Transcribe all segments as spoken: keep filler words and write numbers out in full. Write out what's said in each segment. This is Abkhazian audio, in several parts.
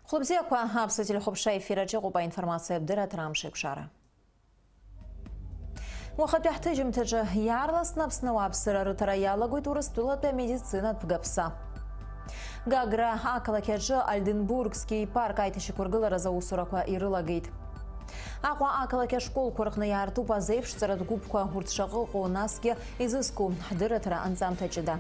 Хәлыбзиақәа, аԥсуа телехәаԥшра ефир аҿы иҟоуп аинформациатә дырраҭара Амш еиқәшара. Уахатәи ҳҭыжьымҭаҿы иаарласны Аԥсны ауааԥсыра рыҭара иалагоит Урыстәылатәи амедицинатә гаԥса. Гагра ақалақь аҿы Ольденбургски ипарк аиҭашьақәыргыларазы аусурақәа ирылагеит. Аҟәа ақалақь ашколқәа рҟны иаартуп азеиԥшҵаратә гәыԥқәа, урҭ шаҟа ыҟоу насгьы изызку ҳдырраҭара анҵамҭа ҷыда.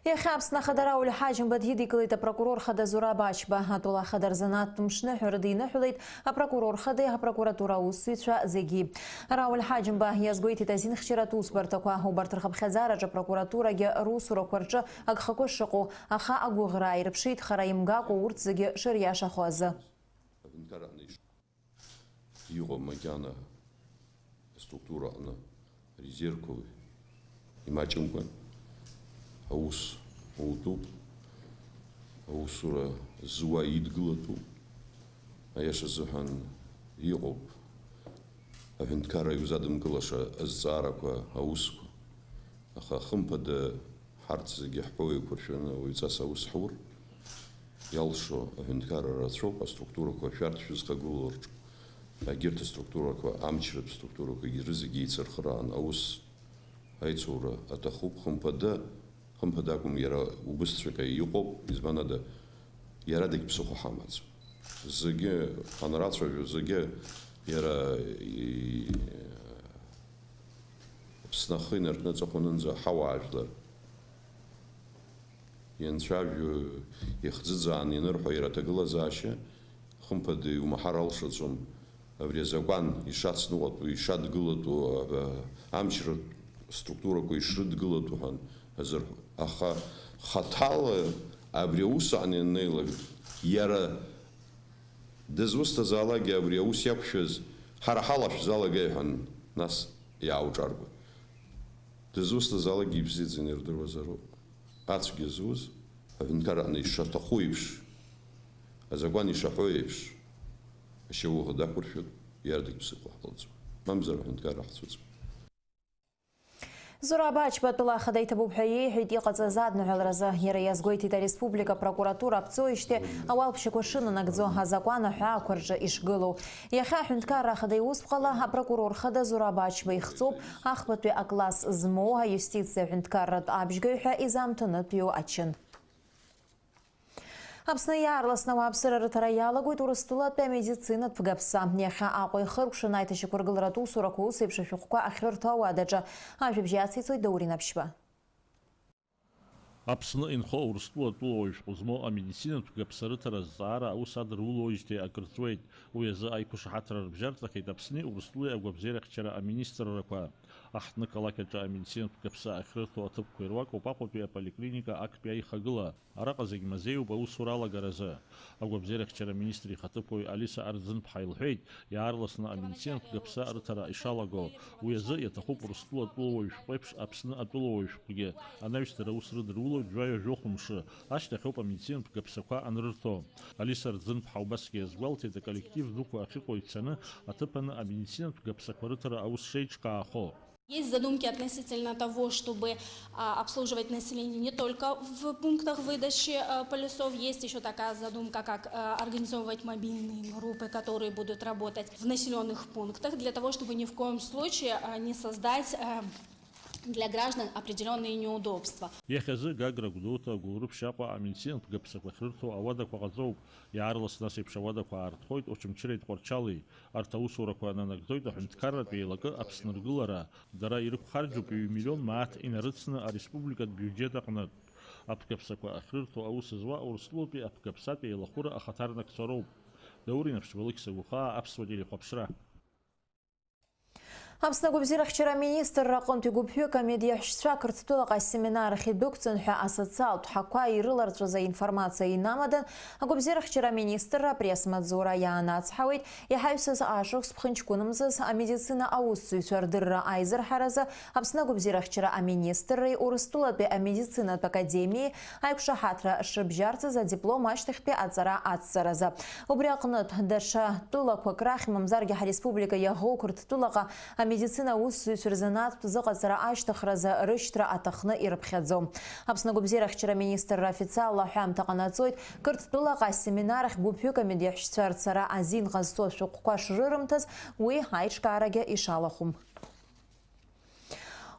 Иахьа Аԥсны Ахада Рауль Ҳаџьымба дидикылеит апрокурор хада Зураб Ачба. Атәыла ахада рзанааҭтә мшныҳәа рыдиныҳәалеит апрокурор хадеи апрокуратура аусзуҩцәа зегьы. Рауль Ҳаџьымба иазгәеиҭеит азинхьчаратә усбарҭақәа, убарҭ рхыԥхьаӡараҿы апрокуратурагьы русурақәа рҿы агхақәа шыҟоу, аха агәыӷра ааирԥшит хара имгакәа урҭ зегьы шыриашахо азы. Иҟоуп макьана аструктура аҟны резервқәа имаҷымкәа аус утәуп, аусура зуа идгылатәуп. Аиаша азыҳәан, иҟоуп аҳәынҭқарра иузадымкылаша азҵаарақәа, аусқәа. Аха, хымԥада, ҳарҭ зегьы ҳԥоу еиқәыршәаны уаҩҵас аус ҳур, иалшо аҳәынҭқарра рацәоуп, аструктурақәа шәарҭ шәызхагылоу рҿы. Егьырҭ аструктурақәа, амчратә структурақәагьы рызегьы еицырхыраан аус аицура аҭахуп, хымԥада, хымԥада акәым, иара убысҵәҟьа иҟоуп, избан ада, иара дагьԥсыхәа ҳамаӡам. Зегьы ҳанрацәажәо, зегьы иара и-, Аԥсны ахы инаркны аҵыхәанынӡа ҳауаажәлар ианцәажәо, ихӡыӡааны ианырҳәо иара аҭагылазаашьа, хымԥада, иумаҳар алшаӡом, абри азакәан ишацныҟәатәу, ишадгылатәу, а-, амчратә структурақәа ишрыдгылатәу ҳәа азырҳәо. Аха хаҭала абри аус аҟны ианнеилак, иара дызусҭазаалакгьы абри аус иақәшәаз ҳара ҳалашәзаалак иҳәан, нас иаауҿаргоит. Дызусҭазаалакгьы ибзиаӡаны ирдыруазароуп. Ацәгьа зуз, аҳәынҭқарра аҟны ишаҭаху еиԥш, азакәан ишаҳәо еиԥш, ашьауӷа дақәыршәоит, иара дагьԥсыхәа ҳҟалҵом. Мамзар аҳәынҭқарра ҳцәыӡуеит. Зураб Ачба атәыла ахада иҭабуп ҳәа иеиҳәеит иҟаҵаз адныҳәаларазы. Иара иазгәеиҭеит ареспублика апрокуратура аԥҵоижьҭеи ауалԥшьақәа шынанагӡо, азакәан аҳәаақәа рҿы ишгылоу. Иахьа аҳәынҭқарра ахада иусԥҟала апрокурор хада Зураб Ачба ихҵоуп ахԥатәи акласс змоу аиустициа аҳәынҭқарратә абжьгаҩ ҳәа изаамҭанытәиу ачын. Аԥсны иаарласны ауааԥсыра рыҭара иалагоит Урыстәылатәи амедицинатә гаԥса. Иахьа Аҟәа ихыркәшан аиҭашьақәыргыларатә усурақәа ус еиԥш ашәҟәқәа ахьрырҭо ауадаҿы. Ажәабжь иациҵоит Даур Инаԥшьба. Аԥсны инхо Урыстәыла атәылауаҩ шәҟәы змоу амедицинатә гаԥса рыҭара азҵаара аус адырулоижьҭеи акыр ҵуеит. Уи азы аиқәышаҳаҭра рыбжьарҵахеит Аԥсни Урыстәылеи агәабзиарахьчара аминистррақәа. Аҳҭны-қалақь аҿы амедицинатә гаԥса ахьрырҭо аҭыԥқәа ируакуп Аҟәатәи аполиклиника актәи аихагыла. Араҟа зегь мазеиуп аусура алагаразы. Агәабзиарахьчара аминистр ихаҭыԥуаҩ Алиса Арӡынԥҳа илҳәеит, иаарласны амедицинатә гаԥса арыҭара ишалаго. Уи азы иаҭахуп Урыстәыла атәылауаҩ шәҟәеиԥш Аԥсны атәылауаҩ шәҟәгьы. Анаҩстәи аус рыдырулоит жәаҩа-жәохә мшы, ашьҭахьоуп амедицинатә гаԥсақәа анрырҭо. Алиса Арӡынԥҳа убасгьы иазгәалҭеит, аколлектив дуқәа ахьыҟоу ицаны аҭыԥаны амедицинатә гаԥсақәа рыҭара аус шеиҿкаахо. Есть задумки относительно того, чтобы, а, обслуживать население не только в пунктах выдачи, а, полисов. Есть ещё такая задумка, как, а, организовывать мобильные группы, которые будут работать в населённых пунктах, для того, чтобы ни в коем случае, а, не создать, а, для граждан определённые неудобства. Иахьазы Гагра, Гәдоуҭа, Гәылрыԥшь, Аҟәа амедицинатә гаԥсақәа ахьрырҭо ауадақәа ҟаҵоуп. Иаарласны ас еиԥш ауадақәа аартхоит Очамчыреи Тҟәарчали. Арҭ аусурақәа нанагӡоит аҳәынҭқарратә еилакы Аԥсны ргылара. Дара ирықәхарџьуп ҩ-миллион мааҭ инарыцны ареспубликатә биуџьет аҟнытә. Аԥгаԥсақәа ахьрырҭо аус зуа Урыстәылатәи аԥгаԥсатә еилахәыра ахаҭарнакцәа роуп. Даур Инаԥшьба, Алықьса Гәахаа, Аԥсуа телехәаԥшра. Аԥсны агәабзиарахьчара аминистрра аҟынтәи гәыԥҩык амедиаҳәшьцәа Қырҭтәылаҟа асеминар ахь идәықәҵан ҳәа асоциалтә ҳақәа ирыларҵәаз аинформациа инамадан, агәабзиарахьчара аминистрра апресс-маҵзура иаанацҳауеит, иҳаҩсыз ашықәс ԥхынҷкәынмзыз амедицина аусзуҩцәа рдырра аизырҳаразы Аԥсны агәабзиарахьчара аминистрреи Урыстәылатәи амедицинатә академиеи аиқәшаҳаҭра шрыбжьарҵаз адиплом ашьҭахьтәи аҵара ацҵаразы. Убри аҟнытә, даҽа тәылақәак рахь, мамзаргьы ҳареспублика иаӷоу Қырҭтәылаҟа Медицина аусзуҩцәа рзанааҭтә зыҟаҵара ашьҭыхразы рышьҭра аҭахны ирыԥхьаӡом. Аԥсны агәабзиарахьчара аминистрра официалла аҳәамҭа ҟанаҵоит, Қырҭтәылаҟа асеминар ахь гәыԥҩык амедиаҳәшьцәа рцара азин ҟазҵо ашәҟәқәа шрырымҭаз, уи аиҿкаарагьы ишалахәым.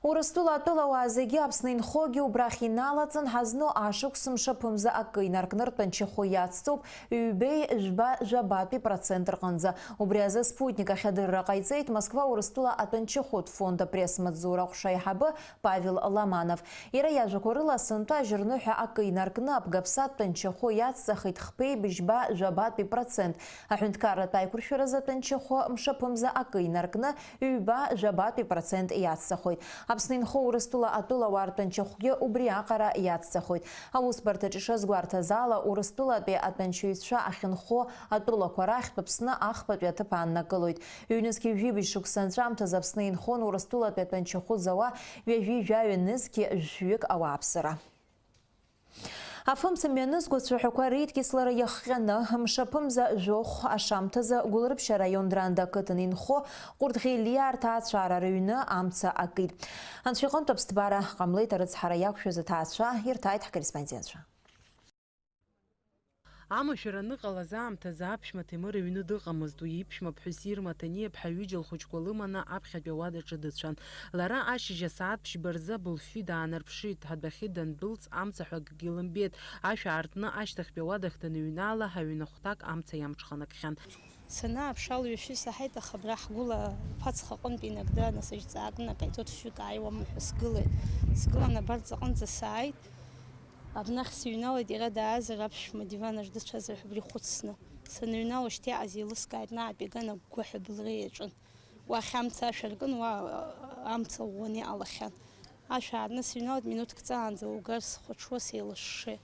Урыстәыла атәылауаа зегьы Аԥсны инхогьы убрахь иналаҵан, ҳазну ашықәс мшаԥымза акы инаркны ртәанчахәы иацҵоуп ҩбеи жәба жәабатәи процент рҟынӡа. Убри азы Спутник ахь адырра ҟаиҵеит Москва Урыстәыла атәанчахәытә фонд апресс-маҵзура аҟәша аиҳабы Павел Ломанов. Иара иажәақәа рыла, сынтәа ажьырныҳәа акы инаркны, Абгаԥса атәанчахәы иацҵахеит хԥеи быжьба жәабатәи процент. Аҳәынҭқарратә аиқәыршәаразы атәанчахәы мшаԥымза акы инаркны, ҩба жәабатәи процент иацҵахоит. Аԥсны инхо Урыстәыла атәылауаа ртәанчахәгьы убри аҟара иацҵахоит. Аусбарҭаҿ ишазгәарҭаз ала, Урыстәылатәи атәанчаҩцәа ахьынхо атәылақәа рахьтә Аԥсны ахԥатәи аҭыԥ ааннакылоит. Ҩнызқьи жәибжь шықәса анҵәамҭаз Аԥсны инхон Урыстәылатәи атәанчахәы зауа ҩажәи жәаҩа нызқьи жәҩык ауааԥсыра. Афымца мҩанызқьуа цәаҳәақәа реидкьыслара иахҟьаны, мшаԥымза жәохә ашамҭазы Гәылрыԥшь араион Дранда ақыҭан инхо Ҟәырҭӷелиа рҭаацәара рыҩны амца акит. Анцәа иҟынтә аԥсҭбара ҟамлеит арыцҳара иақәшәаз аҭаацәа, ирҭааит ҳкорреспондентцәа. Амашәыр аныҟалаз аамҭазы аԥшәма Ҭемыр аҩны дыҟамызт, уи иԥшәма ԥҳәыс Ирма Ҭаниаԥҳа ҩыџьа лхәыҷқәа лыманы аԥхьатәи ауадаҿы дыцәан. Лара ашьыжь асааҭ ԥшьба рзы абылфҩы даанарԥшит, адәахьы дандәылҵ, амца ҳәа акгьы лымбеит, ашә аартны ашьҭахьтәи ауадахь даныҩнала, аҩны ахәҭак амца иамҽханакхьан. Санааԥш, алҩа шәы исаҳаит, аха абра ҳгәыла аԥацха аҟынтә инагӡа, нас ажьҵаакны акаиҵот фҩык ааиуама ҳәа сгылеит. Сгылан абарҵаҟынӡа сааит. Абнахь сыҩналеит, иара даазар аԥшәма диван аҿ дыцәазар ҳәа убри хәыцны. Саныҩнала, шьҭа иааз еилыскааит, наҟ иган агәгәаҳәа былра иаҿын. Уахь амца ашә аркын, уа амца ӷәӷәаны иҟалахьан. Ашә аартны сыҩналеит, минуҭк ҵаанӡа угар схәаҽуа сеилышше.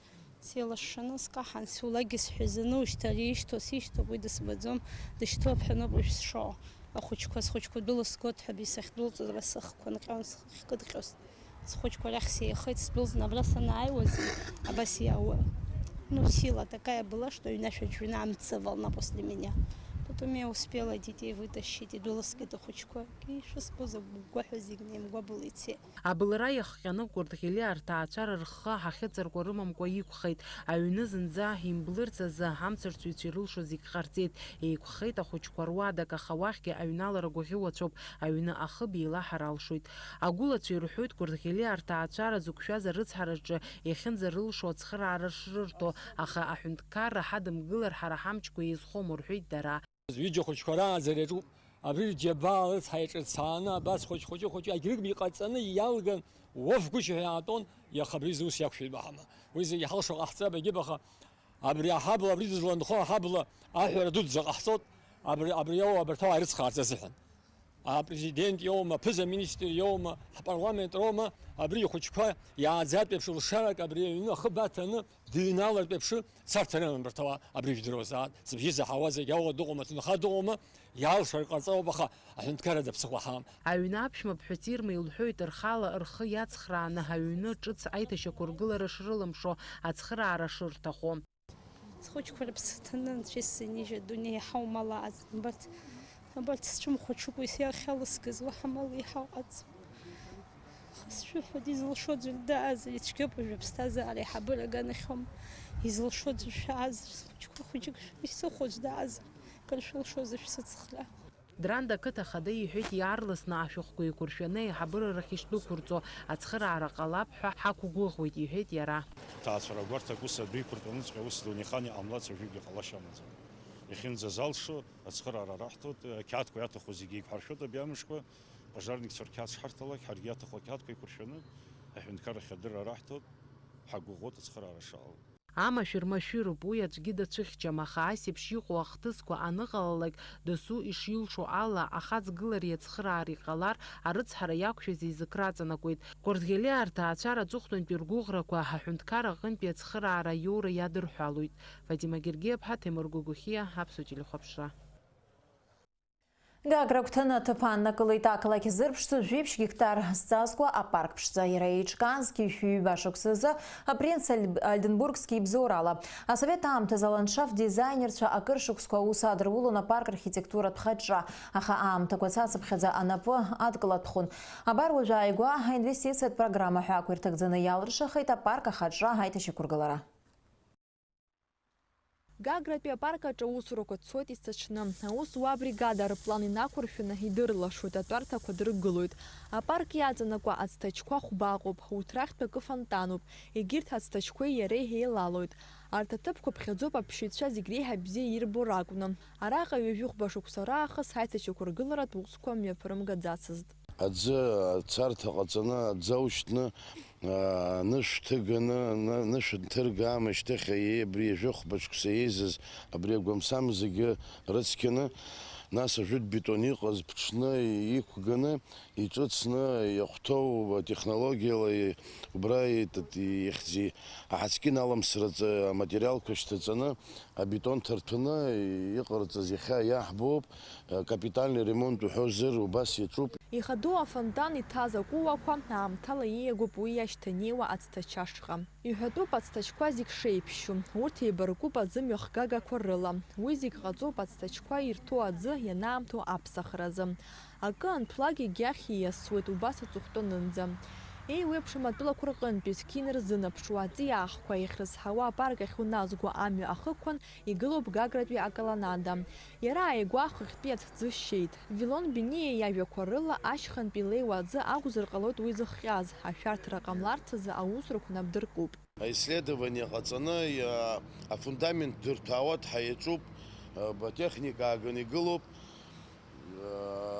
Сеилышшаны скаҳан, сулакгьы сҳәазаны, ушьҭа ари ишьҭоу сишьҭоуп, уи дысбаӡом, дышьҭоуп ҳәа ноуп уажә сшыҟоу. Ахәыҷқәа, схәыҷқәа дәылысгоит ҳәа, абри сахьдәылҵыз, ара сыхқәа нҟьон сахькыдҟьоз. Схәыҷқәа рахь сеихеит, сдәылҵны абра санааиуаз, абас иауа. Ну, сила такая была, что аҩны ашә аҿҩны амца волна после меня. Потом я успела детей вытащить, идәылысгеит ахәыҷқәа. Ишысбоз агәгәаҳәа зегь неимгәабыло ицеит. Абылра иахҟьаны Кәырҭӷьелиа рҭаацәара рхы ҳахьыҵаркуа рымамкәа иқәхеит. Аҩны зынӡа имблырц азы амцарцәаҩцәа ирылшо зегь ҟарҵеит. Еиқәхеит ахәыҷқәа руадак, аха уахьгьы аҩналара гәаӷьуацәоуп, аҩны ахыб еилаҳар алшоит. Агәылацәа ирҳәоит, Кәырҭӷьелиа рҭаацәара зықәшәаз арыцҳараҿы иахьынӡарылшо ацхыраара шрырҭо, аха аҳәынҭқарра ҳадымгылар ҳара ҳамчқәа еизхом, рҳәеит дара. Ҩыџьа ахәыҷқәа рааӡара иаҿуп. Абри џьабаа рыцҳа иҿыцааны, абас хәыҷ-хәыҷы-хәыҷы агьрыгб иҟаҵаны иалган, уаф гәышьа ҳәа иаатәон, иаха абри зус иақәшәеит баҳама. Уи зегьы ҳалшо ҟаҳҵап, егьыбаха, абри аҳабла, абри дызланхо аҳабла аҳәара дуӡӡа ҟаҳҵоит, абри, абри иоуа абарҭ ауаа ирыцхраарц азыҳәан. Апрезидент иоума, аԥыза-министр иоума, ҳпарламент роума, абри ихәыҷқәа иааӡатәи еиԥш лшарак абри аҩны ахы баҭаны, дыҩналартә еиԥш царҭа рымам абарҭ ауаа абри жәдыруазаап, зыбжьы заҳауа зегь ауа дыҟоума, ҭынха дыҟоума, иалшар ҟаҵоуп, аха аҳәынҭқарра даԥсыхәа ҳамам. Аҩны аԥшәма ԥҳәыс Ирма илҳәоит, рхала рхы иацхрааны аҩны ҿыц аиҭашьақәыргылара шрылымшо, ацхыраара шырҭаху. Схәыҷқәа рыԥсы ҭаны анцәа исзынижьит, адунеи иаҳа умал ааӡам. Абарҭ, абарҭ сцәымӷ хәыҷуп уи сиахьалыскыз, уаҳа мал еиҳа ыҟаӡам. Аха сшәыҳәоит, изылшо аӡәыр даазар, ицәгьоуп уажәы аԥсҭазаара, аиҳабыра аганахьоума, изылшо аӡәыр шәаазар, схәыҷқәа хәыҷык исыхәо аӡә даазар, акыр шәылшозар шәсыцхраа. Дранда ақыҭа ахада иҳәеит, иаарласны ашәҟәқәа еиқәыршәаны аиҳабыра рахь ишдәықәырҵо, ацхыраара ҟалап ҳәа ҳақәгәыӷуеит, иҳәеит иара. Аҭаацәара гәарҭак ус адәы иқәыртәаны дҵәҟьа ус дунеихаан иҟамлац уажәыгьы ҟалашьа амаӡам. Иахьынӡазалшо ацхыраара раҳҭоит, ақьаадқәа иаҭаху зегьы еиқәҳаршәоит абиамышқәа, пожарникцәа рқьаад шҳарҭалак, ҳаргьы иаҭаху ақьаадқәа еиқәыршәаны аҳәынҭқарра ахь адырра раҳҭоит, ҳагәыӷуеит ацхыраара шаҟоу. Амашәыр машәыруп, уи аӡәгьы дацәыхьчам, аха ас еиԥш иҟоу ахҭысқәа аныҟалалак, дасу ишилшо ала, ахаҵгылареи ацхыраареи ҟалар, арыцҳара иақәшәаз еизык раҵанакуеит. Кәырҭӷьелиа рҭаацәара аҵыхәтәантәи ргәыӷрақәа аҳәынҭқар аҟынтәи ацхыраара аиоура иадырҳәалоит. Фатима Гергиаԥҳа, Ҭемыр Гогохиа, Аԥсуа телехәаԥшра. Гагра агәҭаны аҭыԥ ааннакылеит ақалақь зырԥшӡоу жәеиԥшь гектар зҵазкуа апарк ԥшӡа. Иара еиҿкаазгьы шәи ҩба шықәсазы апринц Альб-, Альденбургски ибзоурала. Асовет аамҭазы аландшафт дизайнерцәа акыр шықәсқәа аус адырулон апарк архитектуратә хаҿра, аха аамҭақәа цацыԥхьаӡа анапы адкылатәхон. Абар уажәы ааигәа аинвестициатә программа ҳәа ақәирҭагӡаны иалыршахеит апарк ахаҿра аиҭашьақәыргылара. Гагратәи апарк аҿы аусурақәа цоит есыҽны. Аус уа абригада рплан инақәыршәаны идырлашоит, атәарҭақәа дыргылоит. Апарк иаҵанакуа ацҭаџьқәа хәба ыҟоуп, урҭ рахьтә акы фонтануп. Егьырҭ ацҭаџьқәеи иареи еилалоит. Арҭ аҭыԥқәа ԥхьаӡоуп аԥсшьаҩцәа зегь реиҳа бзиа ирбо ракәны. Араҟа ҩажәи хәба шықәса раахыс аиҭашьақәыргыларатә усқәа мҩаԥырымгаӡацызт. Аӡы ацарҭа ҟаҵаны, аӡы аушьҭны, аа, анышә ҭыганы, ана-, анышә анҭырга аамышьҭахь, еи-, абри ҩажәи хәба шықәса еизаз абри агәамсам зегьы рыцқьаны, нас ажәытә бетон иҟаз ԥҽны иқәганы, иҿыцны, иахәҭоу атехнологиала и-, убра еитат-, ихьӡи аҳацқьын аламсраҿы аматериалқәа шьҭаҵаны, абетон ҭарҭәаны иҟарҵаз иахьа иаҳбоуп, капитальный ремонт уҳәозар, убас иаҿуп. Ихадоу афонтан иҭаз акәуақәа аамҭала ииагоуп уи иашьҭанеиуа ацҭаџь ашҟа. Иҳәатәуп ацҭаџьқәа зегь шеиԥшьу. Урҭ еибаркуп аӡы мҩахгагақәа рыла. Уи зегь ҟаҵоуп ацҭаџьқәа ирҭоу аӡы ианаамҭоу аԥсахразы. Акы анҭәлак егьахь ииасуеит убас аҵыхәтәанынӡа. Еиуеиԥшым атәылақәа рҟынтәи зқьи инарзынаԥшуа аҵиаахқәа иахьрызҳауа апарк ахь уназго амҩа ахықәан игылоуп Гагратәи аколоннада. Иара ааигәа хыхьтәи аҭӡы шьеит. Вилон Бениа иажәақәа рыла, ашьхантәи илеиуа аӡы акәзар ҟалоит уи зыхҟьаз, ашәарҭара ҟамларц азы аусурақәа нап дыркуп. Аисследование ҟаҵаны, иа-, афундамент дырҭәаауа дҳаиаҿуп, а, ба-, техника ааганы игылоуп.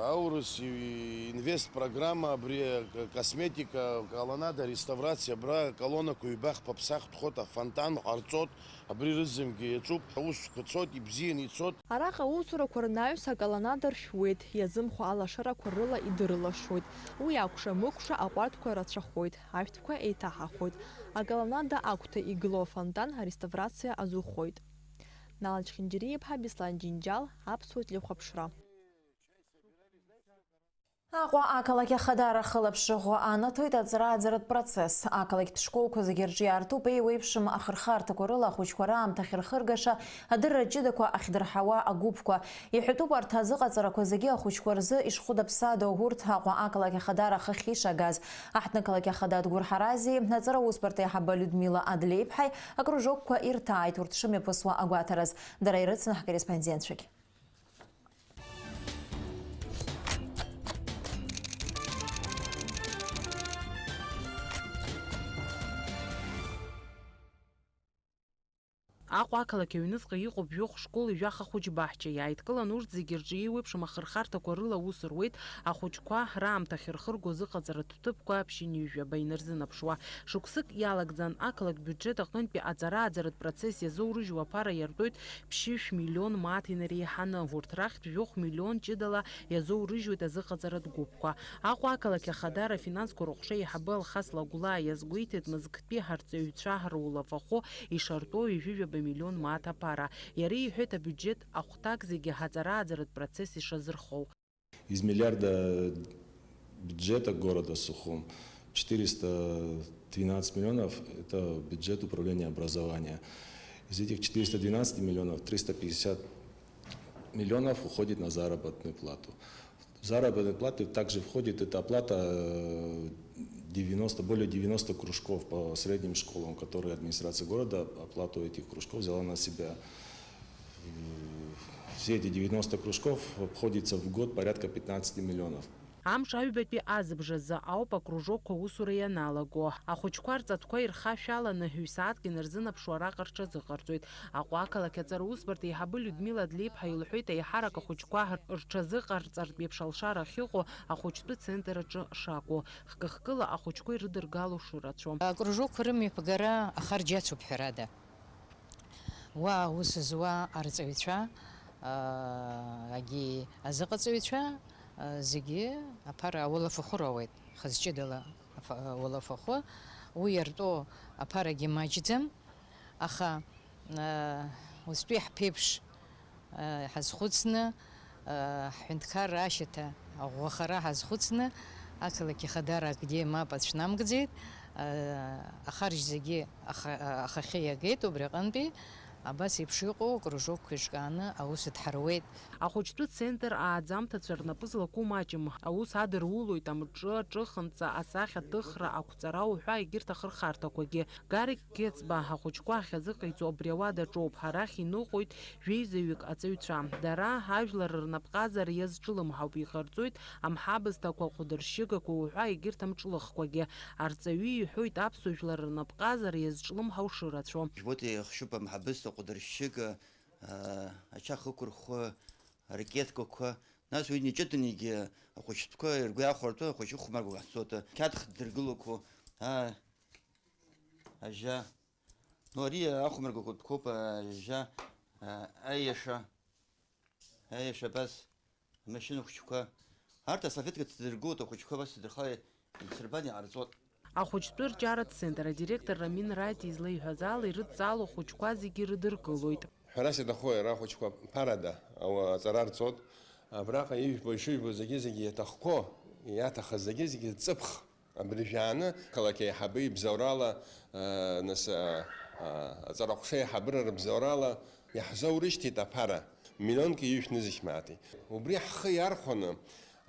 Аурыс инвестпрограмма абри акосметика, колоннада реставрациа, абра колоннақәа ҩба-хԥа ԥсахтәхоит, афонтан ҟарҵоит, абри рызынгьы иаҿуп, аусқәа цоит, ибзианы ицоит. Араҟа аусурақәа рнаҩс аколоннада ршәуеит, иазымхо алашарақәа рыла идырлашоит. Уи акәша-мыкәша аҟәардәқәа рацәахоит, ашәҭқәа еиҭаҳахоит. Аколоннада агәҭа игылоу афонтан ареставрациа азухоит. Нала Чхинџьариа-иԥҳа, Беслан Џьынџьал, Аԥсуа телехәаԥшра. Аҟәа ақалақь ахадара ахылаԥшра ӷәӷәа анаҭоит аҵара-ааӡаратә процесс. Ақалақьтә школқәа зегьы рҿы иаартуп еиуеиԥшым ахырхарҭақәа рыла ахәыҷқәа раамҭахь рхыргаша адырра ҷыдақәа ахьдырҳауа агәыԥқәа. Иҳәатәуп арҭ азыҟаҵарақәа зегьы ахәыҷқәа рзы ишхәыдаԥсадоу урҭ Аҟәа ақалақь ахадара ахахьы ишагаз. Аҳҭнықалақь ахада Адгәыр Ҳарази аҵара усбарҭа аиҳабы Людмила Адлеиԥҳаи акружокқәа ирҭааит урҭ шымҩаԥысуа агәаҭараз. Дара ирыцын ҳкорреспондентцәагь. Аҟәа ақалақь аҩныҵҟа иҟоуп жәохә школи жәаха хәыҷ баҳчеи. Иааидкылан урҭ зегьы рҿы еиуеиԥшым ахырхарҭақәа рыла аус руеит ахәыҷқәа раамҭахь ирхырго азыҟаҵаратә ҭыԥқәа ԥшьынҩажәаба инарзынаԥшуа. Шықәсык иалагӡан ақалақь биуџьет аҟынтәи аҵара-ааӡаратә процесс иазоурыжьуа аԥара иартәоит ԥшьышә миллион мааҭ инареиҳаны, урҭ рахьтә жәохә миллион ҷыдала иазоурыжьуеит азыҟаҵаратә гәыԥқәа. Аҟәа ақалақь ахадара афинансқәа рыҟәша аиҳабы Алхас Лагәлаа иазгәеиҭеит, мызктәи ҳарҵаҩцәа рулафахәы ишартәоу ҩажәижәаба миллион мааҭ аԥара. Иара иҳәеит абиуџьет ахәҭак зегьы ҳаҵара-ааӡаратә процесс ишазырхоу. Из миллиарда бюджета города Сухум четыреста двенадцать миллионов — это бюджет управления образования. Из этих четыреста двенадцать миллионов триста пятьдесят миллионов уходит на заработную плату. В заработную плату также входит эта оплата, э, девяносто, более девяносто кружков по средним школам, которые администрация города оплату этих кружков взяла на себя. Все эти девяносто кружков обходится в год порядка пятнадцати миллионов. Амш аҩбатәи азыбжазы ауп акружокқәа аусура ианалаго. Ахәыҷқәа рҵатәқәа ирхашәаланы, ҩ-сааҭк инарзынаԥшуа араҟа рҽазыҟарҵоит. Аҟәа ақалақь аҵара усбарҭа аиҳабы Людмила Длеиԥҳа илҳәеит, еиҳарак ахәыҷқәа рҽазыҟарҵартә еиԥш алшара ахьыҟоу ахәыҷтәы центр аҿы шакәу. Хкы-хкыла ахәыҷқәа ирыдыргало шырацәоу. Акружокқәа рымҩаԥгара ахарџь ацуп, ҳәарада. Уа аус зуа арҵаҩцәа, аа, агьи азыҟаҵаҩцәа, аа, зегьы аԥара ауалафахәы роуеит, хаз ҷыдала аф-, ауалафахәы. Уи иартәу аԥарагьы маҷӡам, аха, аа, уаҵәтәи ҳԥеиԥш, аа, ҳазхәыцны, Ҳҳәынҭқарра ашьаҭа аӷәӷәахара ҳазхәыцны, ақалақь Ахадара акгьы мап ацәнамгӡеит. Ахарџь зегьы аха-, ахахьы иагеит, убри аҟынтәи абас еиԥш иҟоу акружокқәа еиҿкааны аус дҳаруеит. Ахәыҷтәы центр ааӡамҭацәа рнапы злаку маҷым. Аус адырулоит амҿы, аҿыхынҵа, асахьаҭыхра, ақәҵара уҳәа егьырҭ ахырхарҭақәагьы. Гарик Геҵба ахәыҷқәа ахьазыҟаиҵо абри ауадаҿоуп, арахь иныҟәоит жәеизаҩык аҵаҩцәа. Дара ажәлар рнапҟазара иазҿлымҳауп, иҟарҵоит амҳабысҭақәа, аҟәдыршьыгақәа уҳәа егьырҭ амҿлыхқәагьы. Арҵаҩы иҳәоит аԥсуа жәлар рнапҟазара иазҿлымҳау шырацәоу. Жәбоҭа ихшьуп амҳабысҭа, аҟәдыршьыга, аа, ача хықәырхәы, аракеткақәа. Нас уи иҷыданы егьи ахәыҷтәқәа ргәы иахәартәы ахәыҷы хәмаргәа ҟаҳҵоит, қьаҭ хдыргылақәо, аа, ажьа. Ну, ари ахәмаргақәа тәқәоуп, ажьа, аа, аиаша, аиаша абас, амашьына хәыҷқәа. Арҭ асалфеткақәа ҭдыргылоит, ахәыҷқәа абас идырхала ицырбан иҟарҵоит. Ахәыҷтәы рҿиаратә центр адиректор Рамин Раиҭ излеиҳәаз ала, ирыдҵало ахәыҷқәа зегьы ирыдыркылоит. Ҳәарас иаҭаху иара ахәыҷқәа ԥарада ауа аҵара рҵоит. Абраҟа ижәбо, ишыжәбо зегьы-зегьы иаҭахқәо, иаҭахыз зегьы-зегьы ҵыԥх. Абыржәы ааны ақалақь аиҳабы ибзоурала, аа, нас, аа, аа, аҵараҟәша аиҳабыра рыбзоурала иаҳзоурышьҭит аԥара, миллионки ҩышә нызқь мааҭи. Убри ҳхы иархәаны,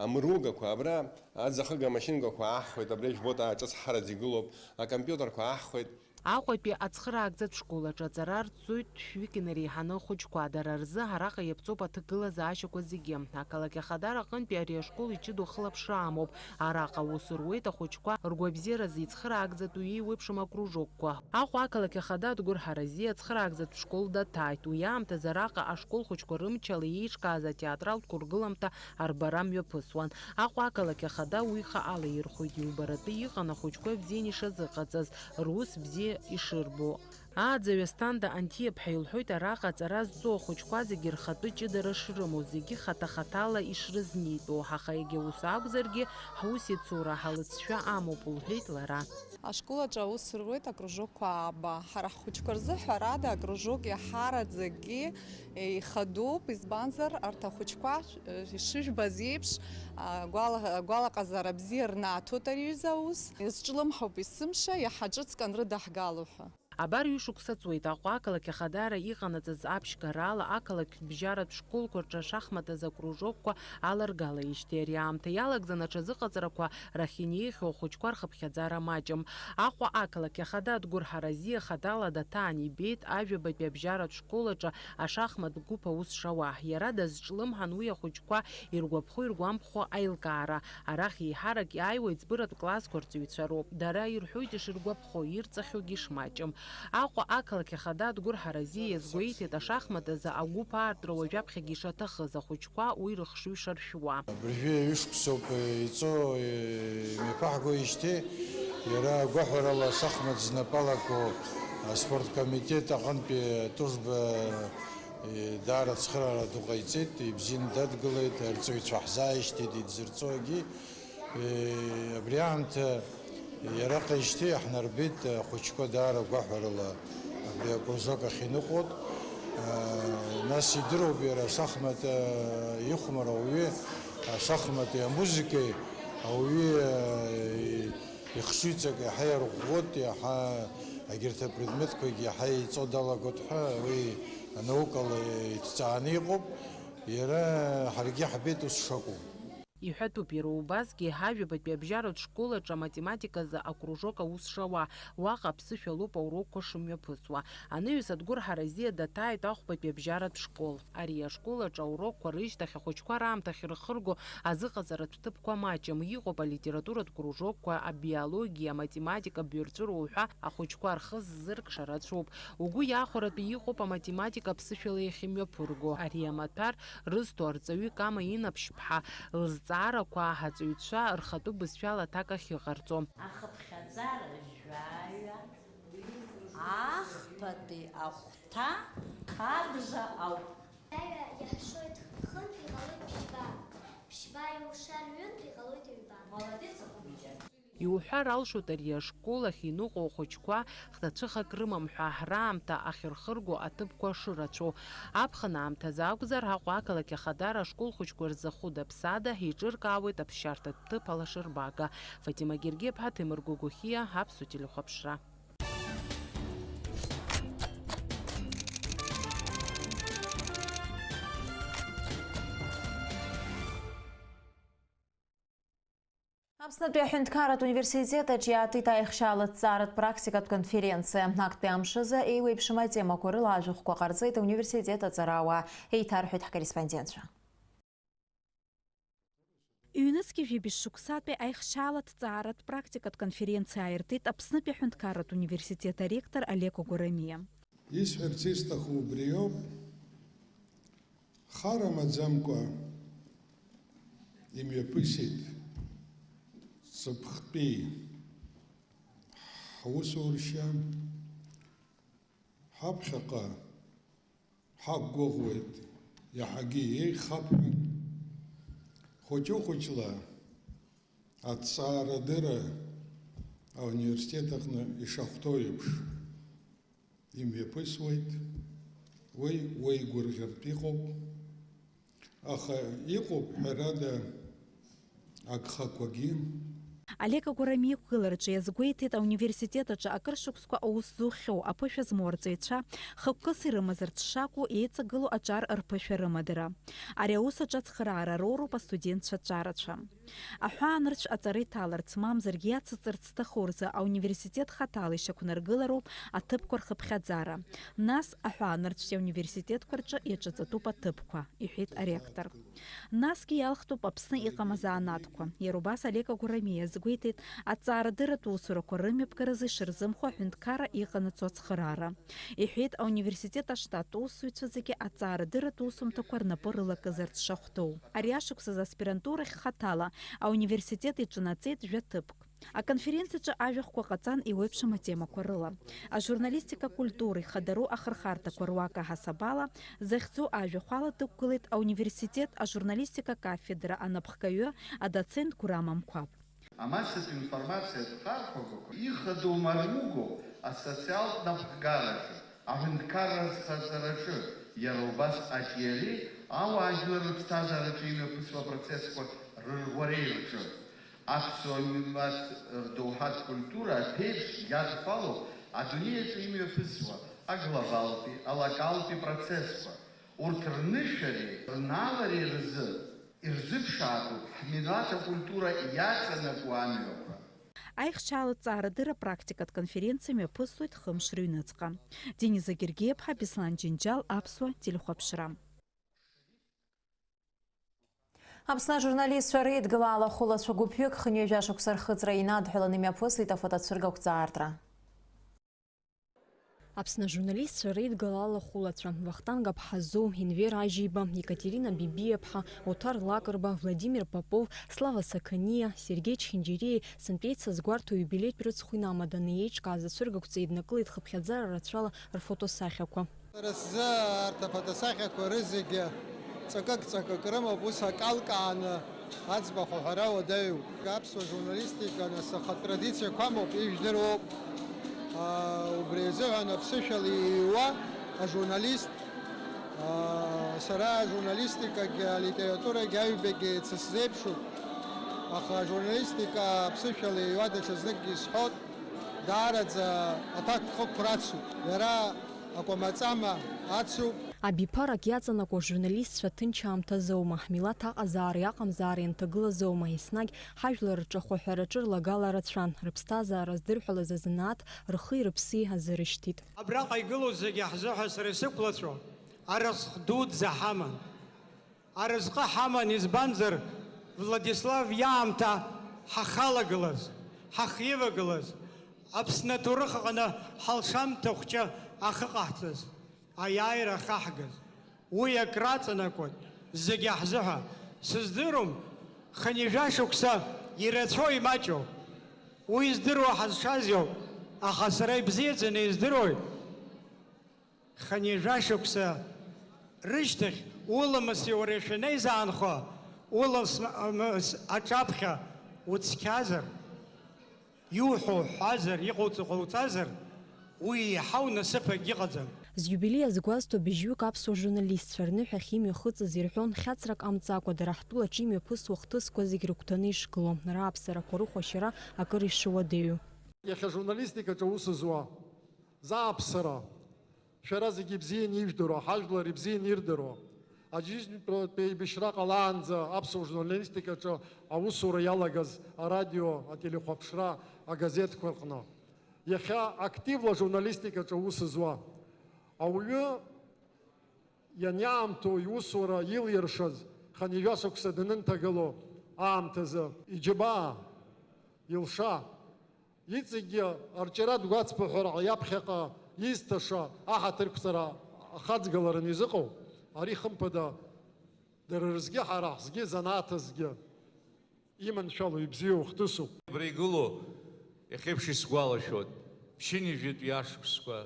амыругақәа, абра аӡахыга амашьынкақәа аҳхәеит, абри жәбоит, аа, ҿыц ҳараӡ игылоуп, акомпиутерқәа аҳхәеит. Аҟәатәи ацхыраагӡатә школ аҿы аҵара арҵоит шәҩык инареиҳаны ахәыҷқәа. Дара рзы араҟа иаԥҵоуп аҭагылазаашьақәа зегьы. Ақалақь Ахадара аҟынтәи ари ашкол иҷыдоу ахылаԥшра амоуп. Араҟа аус руеит ахәыҷқәа ргәабзиаразы ицхыраагӡатәу еиуеиԥшым акружокқәа. Аҟәа ақалақь Ахада Адгәыр Ҳаразиа ацхыраагӡатә школ даҭааит. Уи аамҭазы араҟа ашкол хәыҷқәа рымчала еиҿкааз атеатралтә қәыргыламҭа арбара мҩаԥысуан. Аҟәа ақалақь Ахада уи хаала ирхәоит, иубаратәы иҟан ахәыҷқәа бзианы ишазыҟаҵаз, рус бзиа ишырбо. Ааӡаҩ Асҭанда Анҭиаԥҳа илҳәоит араҟа аҵара зҵоу ахәыҷқәа зегьы рхатәы ҷыдара шрымоу, зегьы хаҭа-хаҭала ишрызнеитәу, аха егьа ус акәзаргьы, ҳусеицура ҳалҵшәа амоуп, лҳәеит лара. Ашкол аҿы аус руеит акружокқәа ааба. Ҳара ҳхәыҷқәа рзы, ҳәарада, акружок иаҳараӡакгьы ихадоуп, избанзар, арҭ ахәыҷқәа, ишыжәбаз еиԥш, агәала-, агәалаҟазаара бзиа рнаҭоит ари аҩыза аус. Иазҿлымҳауп есымша, иаҳа ҿыцк анрыдаҳгало ҳәа. Абар ҩышықәса ҵуеит, Аҟәа ақалақь Ахадара иҟанаҵаз аԥшьгарала ақалақьтә бжьаратә школқәа рҿы ашахмат азы акружокқәа аларгалеижьҭеи ари аамҭа иалагӡан аҽазыҟаҵарақәа рахь инеихьоу ахәыҷқәа рхыԥхьаӡара маҷым. Аҟәа ақалақь Ахада Адгәыр Ҳаразиа хаҭала даҭаан ибеит ажәабатәи абжьаратә школ аҿы ашахмат гәыԥ аус шауа. Иара дазҿлымҳан уи ахәыҷқәа иргәаԥхо-иргәамԥхо аилкаара. Арахь еиҳарак иааиуа иӡбыратә классқәа рҵаҩцәа роуп. Дара ирҳәоит ишыргәаԥхо, ирҵахьоугьы шмаҷым. Аҟәа ақалақь Ахада Адгәыр Ҳаразиа иазгәеиҭеит, ашахмат азы агәыԥ аартра уажәаԥхьагьы ишаҭахыз, ахәыҷқәа уи рыхшыҩ шаршәуа. Абыржәы ҩышықәсоуп иҵо, имҩаԥаҳгоижьҭеи, иара агәаҳәарала ашахмат знапы алаку аспорткомитет аҟынтәи атужба даара ацхыраара ду ҟаиҵеит, ибзианы дадгылеит, арҵаҩцәа ҳзааишьҭит идзырҵогьы. Абри аамҭа иараҟеижьҭеи иаҳнарбеит ахәыҷқәа даара гәаҳәарыла абри акружок ахь иныҟәоит. Нас идыруп иара ашахмат ихәмар ауаҩы, ашахмати амузыкеи ауаҩы ихшыҩҵак иаҳа иарӷәӷәоит, иаҳа егьырҭ апредметқәагь иаҳа иҵо далагоит ҳәа уи анаукала иҭҵааны иҟоуп. Иара ҳаргьы ҳбеит ус шакәу. Иҳәатәуп, иара убасгьы ҳажәабатәи абжьаратә школ аҿы аматематиказы акружок аус шауа, уаҟа аԥсышәа лоуп аурокқәа шымҩаԥысуа. Анаҩс Адгәыр Ҳаразиа даҭааит Ахәбатәи абжьаратә школ. Ари ашкол аҿы аурокқәа рышьҭахь ахәыҷқәа раамҭа ахьырхырго азыҟаҵаратә ҭыԥқәа маҷым, иҟоуп алитературатә кружокқәа, абиологиа, аматематика, абаҩрҵәыра уҳәа ахәыҷқәа рхы ззыркша рацәоуп. Угәы иахәаратәы иҟоуп аматематика аԥсышәала иахьымҩаԥырго. Ари амаҭәар рызҭо арҵаҩы Кама Инаԥшьԥҳа лызҵаарақәа аҳаҵаҩцәа рхатәы бызшәала аҭак ахьыҟарҵо. Ахыԥхьаӡара жәаҩа, ахԥатәи ахәҭа абжа ауп. Жәаҩа иаҳшоит хынтә, иҟалоит ԥшьба, ԥшьба иушар ҩынтә, иҟалоит ҩба. Молодец, ахәыҷы. Иуҳәар алшоит ари ашкол ахь иныҟәо ахәыҷқәа хҭацәыхак рымам ҳәа, раамҭа ахьырхырго аҭыԥқәа шырацәоу. Аԥхын аамҭазы акәзар, Аҟәа ақалақь ахадара ашкол хәыҷқәа рзы хәыда-ԥсада еиҿыркаауеит аԥсшьарҭатә ҭыԥ алашарбага. Фатима Гергиаԥҳа, Ҭемыр Гогохиа, Аԥсуа телехәаԥшра. Аԥснытәи аҳәынҭқарратә университет аҿы иаатит аихшьаала ҭҵааратә практикатә конференциа. Актәи амшазы еиуеиԥшым атемақәа рыла ажәахәқәа ҟарҵеит ауниверситет аҵарауаа, еиҭарҳәеит ҳкорреспондентцәа. Ҩнызқьи жәибжь шықәсатәи аихшьаала ҭҵааратә практикатә конференциа ааиртит Аԥснытәи аҳәынҭқарратә университет аректор Олег Агәарамиа. Исҳәарц исҭаху убриоуп, хара маӡамкәа имҩаԥысит ҵыԥхтәи ҳусуршьа, ҳаԥхьаҟа ҳақәгәыӷуеит, иаҳагьы еиӷьхап ҳәа, хәыҷы-хәыҷла аҭҵаарадырра ауниверситет аҟны ишахәҭоу еиԥш имҩаԥысуеит. Уи уеигәырӷьартә иҟоуп. Аха иҟоуп, ҳәарада, агхақәагьы. Олег Агәарамиа иқәгылараҿы иазгәеиҭеит, ауниверситет аҿы акыр шықәсқәа аус зухьоу, аԥышәа змоу арҵаҩцәа хықәкыс ирымазарц шакәу еиҵагылоу аҿар рԥышәа рымадара. Ари аус аҿы ацхыраара роуроуп астудентцәа аҿарацәа. Аҳәаанырцә аҵара иҭаларц, мамзаргьы иацыҵырц зҭаху рзы ауниверситет хаҭала ишьақәнаргылароуп аҭыԥқәа рхыԥхьаӡара. Нас аҳәаанырцәтәи ауниверситетқәа рҿы иаҿаҵатәуп аҭыԥқәа, иҳәеит аректор. Насгьы иалхтәуп Аԥсны иҟам азанааҭқәа. Иара убас Олег Агәарамиа иазгәеиҭеит, аҭҵаарадырратә усурақәа рымҩаԥгаразы ишырзымхо аҳәынҭқарра иҟанаҵо ацхыраара. Иҳәеит, ауниверситет аштаттә усзуҩцәа зегьы аҭҵаарадырратә усумҭақәа рнапы рылакызарц шахәҭоу. Ари ашықәсазы аспирантурахь хаҭала ауниверситет иҿынаҵеит жәа ҭыԥк. Аконференциаҿы ажәахәқәа ҟаҵан еиуеиԥшым атемақәа рыла. Ажурналистика акультура ихадароу ахырхарҭақәа руак аҳасабала захьӡу ажәахәала дықәгылеит ауниверситет ажурналистика кафедра анапхгаҩы, адоцент Гәырам Амқәаб. Амассатә информациатә хархәагақәа ихадоу мармугоу асоциалтә напхгараҿы, аҳәынҭқарра азхаҵараҿы, иара убас аҿиареи ауаажәлар рыԥсҭазаараҿы имҩаԥысуа апроцессқәа рырӷәӷәареи рҿы, аԥсуа милаҭ рдоуҳатә культура аԥеиԥш иадҳәалоу адунеи аҿы имҩаԥысуа аглобалтәи, алокалтәи процессқәа, урҭ рнышәареи рналареи рзы ирзыԥшаатәуп ҳмилаҭ акультура иаҵанакуа амҩақәа. Аихшьаала ҭҵаарадырра практикатә конференциа мҩаԥысуеит хымш рыҩныҵҟа. Дениза Гергиаԥҳа, Беслан Џьынџьал, Аԥсуа телехәаԥшра. Аԥсны ажурналистцәа реидгылала хәылацәа гәыԥҩык хынҩажәа шықәса рхыҵра инадҳәаланы имҩаԥысит афотоцәыргақәҵаартра. Аԥсны ажурналистцәа реидгылала хәылацәа Вахтанг Аԥҳазоу, Енвер Ажьиба, Екатерина Бибиаԥҳа, Оҭар Лакрба, Владимир Попов, Слава Сақаниа, Сергеи Чхинџьириа, сынтәеи сазгәарҭо аиубилеитә рыцхә инамаданы еиҿкааз ацәыргақәҵа еиднакылеит хыԥхьаӡара рацәала рфотосахьақәа. Сара сзы арҭ афотосахьақәа рызегьы ҵакык-ҵакык рымоуп, ус акалкааны аӡбахә аҳәара уадаҩуп. Аԥсуа журналистика, нас, ахатә традициақәа амоуп, ижәдыруоуп. Аа, убри азыҳәан аԥсышәала иҩуа ажурналист, аа, сара ажурналистикагьы алитературагьы аҩбагьы еицысзеиԥшуп, аха ажурналистика аԥсышәала иҩуа даҽазныкгьы исҳәот, даараӡа аҭакԥхықәра ацуп. Иара акәамаҵама ацуп. Абиԥарак иаҵанакуа ажурналистцәа ҭынч аамҭазоума, ҳмилаҭ аҟазаареи аҟамзаареи анҭагылазоума, еснагь ҳажәлар рҿахәаҳәараҿы рлагала рацәан, рыԥсҭазаара здырҳәалаз азанааҭ рхи рыԥси азырышьҭит. Абраҟа игылоу зегьы ҳзыҳәа сара исықәлацәоу аразҟ дуӡӡа ҳаман. Аразҟы ҳаман, избанзар, Владислав иаамҭа ҳахалагылаз, ҳахивагылаз, Аԥсны аҭоурых аҟны ҳалшамҭа хәҷы ахы ҟаҳҵаз, аиааира ахаҳгаз, уи акраҵанакуеит зегьы ҳзыҳәа. Сыздырам, хынҩажәа шықәса ирацәоу имаҷу, уи здыруа ҳазшаз иоуп, аха сара ибзиаӡаны издыруеит. Хынҩажәа шықәса рышьҭахь уламыси уареи шәанеизаанхо, уламыс аҿаԥхьа уцқьазар, Иуҳәо уҳәазар, иҟауҵо ҟауҵазар, уи еиҳау насыԥ акгьы ыҟаӡам. Зиубилеи азгәазҭо быжьҩык аԥсуа журналистцәа рныҳәахь имҩахыҵыз ирҳәон, хьаҵрак ҟамҵакәа, дара ҳтәылаҿы имҩаԥысуа хҭысқәа зегь рыгәҭаны ишгылоу, рааԥсарақәа рыхәашьара акыр ишуадаҩу. Иахьа ажурналистикаҿы аус зуа, зааԥсара, шәара зегьы ибзианы ижәдыруа, ҳажәлар ибзианы ирдыруа, аџьынџьтәылатә еибашьра ҟалаанӡа аԥсуа журналистикаҿы аусура иалагаз арадио, ателехәаԥшра, агазеҭқәа рҟны, иахьа активла ажурналистикаҿы аус зуа ауаҩы ианиаамҭоу иусура илиршаз хынҩажәа шықәса данынҭагылоу аамҭазы, иџьабаа, илша, иҵегьгьы арҿиаратә гәацԥыҳәара иаԥхьаҟа изҭаша аҳаҭырқәҵара ахаҵгылараны изыҟоу, ари хымԥада дара рзгьы, ҳара ҳзгьы, занааҭ азгьы иманшәалоу ибзиоу хҭысуп. Абра игылоу иахьеиԥш исгәалашәоит, ԥшьынҩажәитәи ашықәсқәа,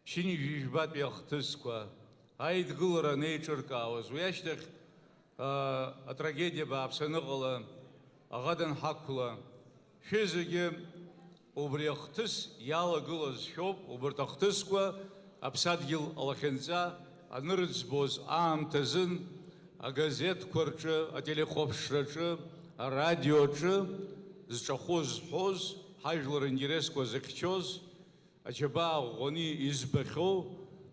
ԥшьынҩажәи жәбатәи ахҭысқәа, аидгылара анеиҿыркаауаз, уи ашьҭахь, аа, атрагедиа бааԥс аныҟала, аӷа данҳақәла, шәызегьы убри ахҭыс иалагылаз шәоуп, убарҭ ахҭысқәа аԥсадгьыл алахьынҵа анырыӡбоз аамҭазын, агазеҭқәа рҿы, ателехәаԥшраҿы, арадиоҿы зҿахәы зҳәоз, ҳажәлар интересқәа зыхьчоз, аџьабаа ӷәӷәаны избахьоу,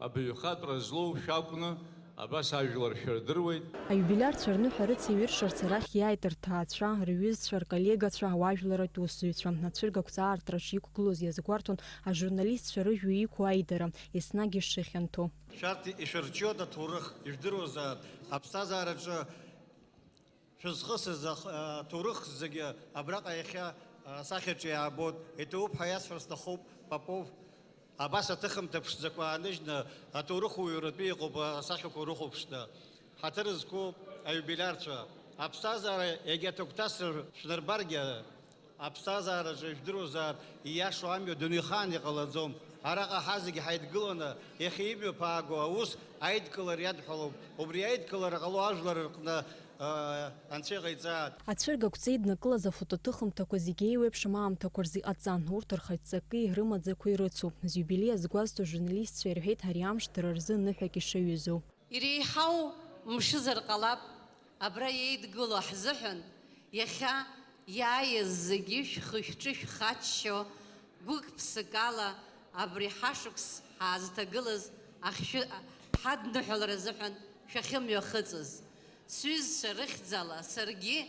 абаҩхатәра злоу шәакәны абас ажәлар шәырдыруеит. Аиубилиарцәа рныҳәа рыцеиҩыршарц арахь иааит рҭаацәа, рҩызцәа, рколлегацәа, ауаажәларратә усзуҩцәа. Ацәыргақәҵа аартрахь иқәгылоз иазгәарҭон ажурналистцәа рыжәҩа иқәу аидаара, еснагь ишыхьанҭоу. Шәарҭ ишәырҿиоит аҭоурых, ижәдыруазаап, аԥсҭазаараҿы шәызхысыз ах-, аҭоурых зегьы абраҟа иахьа асахьаҿы иаабоит. Иҭабуп ҳәа иасҳәар сҭахуп, Попов абас аҭыхымҭа ԥшӡақәа ааныжьны, аҭоурыхуаҩратәы иҟоуп асахьақәа рыхәаԥшны. Ҳаҭыр зқәу аиубилиарцәа, аԥсҭазаара иагьа аҭагәҭасра шәнарбаргьы, аԥсҭазаараҿы ижәдыруазаап, ииашоу амҩа дунеихаан иҟалаӡом. Араҟа ҳазегь ҳаидгыланы, иахьа имҩаԥааго аус аидкылара иадҳәалоуп. Убри аидкылара ҟало ажәлар рҟны, аа, Анцәа иҟаиҵааит. Ацәыргақәҵа еиднакылаз афотоҭыхымҭақәа зегьы еиуеиԥшым аамҭақәа рзы иҟаҵан, урҭ рхаҿсаки рымаӡақәеи рыцуп. Зиубилеи азгәазҭо ажурналистцәа ирҳәеит ари амш дара рзы ныҳәак ишаҩызоу. Иреиҳау мшызар ҟалап, абра еидгыло ҳзыҳәан, иахьа иааиз зегьы шәхы-шәҿы шәхаччо, гәык-ԥсык ала абри ҳашықәс ҳаазҭагылаз ахьшәы-, ҳадныҳәалара азыҳәан шәахьымҩахыҵыз. Сҩызцәа рыхьӡала саргьы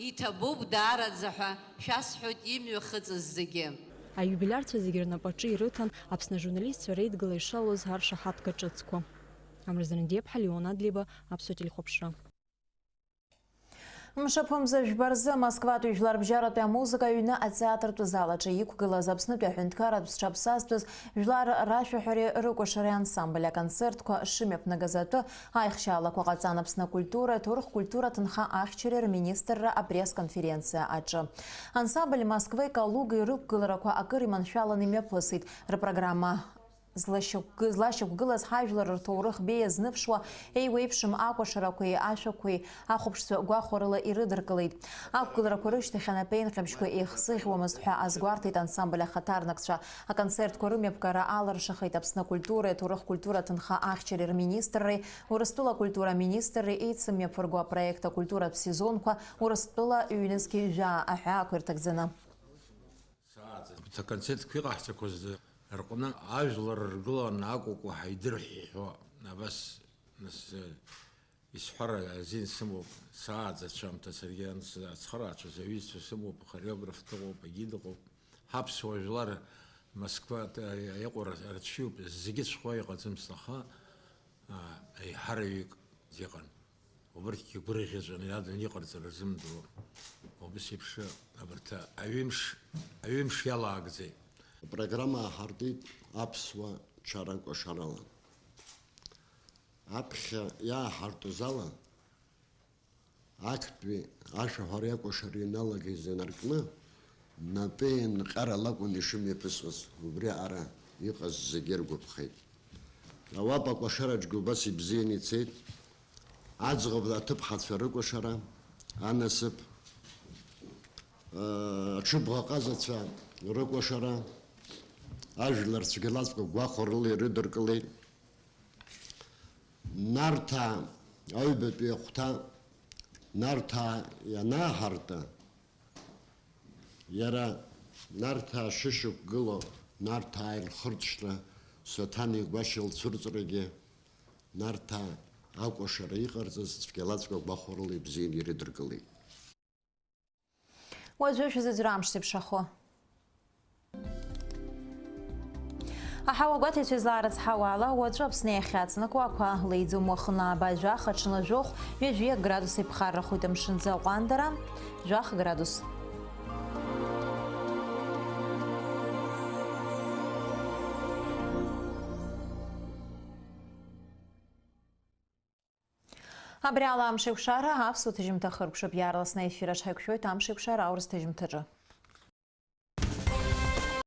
иҭабуп даараӡа ҳәа шәасҳәоит имҩахыҵыз зегьы. Аиубилиарцәа зегьы рнапаҿы ирыҭан Аԥсны ажурналистцәа реидгыла ишалоз аршаҳаҭга ҿыцқәа. Амра Занадиаԥҳа, Леон Адлеиба, Аԥсуа телехәаԥшра. Мшаԥымза жәба рзы Москватәи жәларбжьаратәи амузыка аҩны атеатртә зал аҿы иқәгылаз Аԥснытәи аҳәынҭқарратә зҽаԥсазтәыз жәлар рашәаҳәареи рыкәашареи ансамбль аконцертқәа шымҩаԥнагаз атәы аихшьаалақәа ҟаҵан Аԥсны акультура, аҭоурых-культура аҭынха ахьчареи рминистрра апресс-конференциа аҿы. Ансамбль Москвеи Калугеи рықәгыларақәа акыр иманшәаланы имҩаԥысит, рпрограмма злашьақәгы-, злашьақәгылаз ҳажәлар рҭоурых беиа зныԥшуа, еиуеиԥшым акәашарақәеи ашәақәеи ахәаԥшцәа гәахәарыла ирыдыркылеит. Ақәгыларақәа рышьҭахь анапеинҟьабжьқәа еихсыӷьуамызт ҳәа азгәарҭеит ансамбль ахаҭарнакцәа. Аконцертқәа рымҩаԥгара алыршахеит Аԥсны акультуреи аҭоурых-культура аҭынха ахьчареи рминистрреи, Урыстәыла акультура аминистрреи еицымҩаԥырго апроект акультуратә сезонқәа Урыстәыла ҩнызқьи жәаа аҳәаақәа ирҭагӡаны. Сааӡа аконцертқәа иҟаҳҵақәаз рҟны ажәлар ргылан акәакәа ҳаидырҳәҳәо, абас, нас, исҳәар азин сымоуп, сааӡацәамҭа саргьы анс-, ацхыраацәа, аҩызцәа сымоуп, хореограф дыҟоуп, егьи дыҟоуп. Ҳаԥсуа жәлар Москва иҟоу рацәаҩуп, зегьы цәҟәа иҟаӡамызт, аха, а, еиҳараҩык иҟан. Убырҭгьы гәырӷьаҵәаны иадын иҟарҵара рзымдыруа. Убас еиԥш абарҭ аҩымш, аҩымш иалаагӡеит. Апрограмма ааҳартит аԥсуа чара кәашарала. Аԥхьа иааҳартыз ала, актәи ашәаҳәареи акәашареи иналагаз инаркны, напеинҟьарала акәын ишымҩаԥысуаз, убри аҟара иҟаз зегьы иргәаԥхеит. Ауапа кәашараҿгьы убас ибзианы ицеит. Аӡӷаб аҭыԥҳацәа рыкәашара, анасыԥ, э, аҽыбӷаҟазацәа, рыкәашара, ажәлар цәгьалаҵәҟьа гәахәарыла ирыдыркылеит. Нарҭаа аҩбатәи ахәҭа Нарҭаа ианааҳарты, иара Нарҭаа шышьақәгылоу, Нарҭаа ирхырҵәра Соҭани Гәашьа лцәырҵрагьы, Нарҭаа акәашара иҟарҵаз цәгьалаҵәҟьа гәахәарыла ибзианы ирыдыркылеит. Уаҵәы шәзыӡырҩ амш зеиԥшрахо. Аҳауа гәаҭаҩцәа излаарыцҳауа ала, уаҵәы Аԥсны иахьаҵнакуа ақәа леиӡом, уахынла ааба жәаха, аҽны жәохә, ҩажәи акы градус иԥхаррахоит, амшынӡы аҟәандара, жәаха градус. Абри ала амшеиқәшара аԥсуа ҭыжьымҭа хыркәшап, иаарласны аефир аҿы ҳаиқәшәоит амшеиқәшара аурыс ҭыжьымҭаҿы.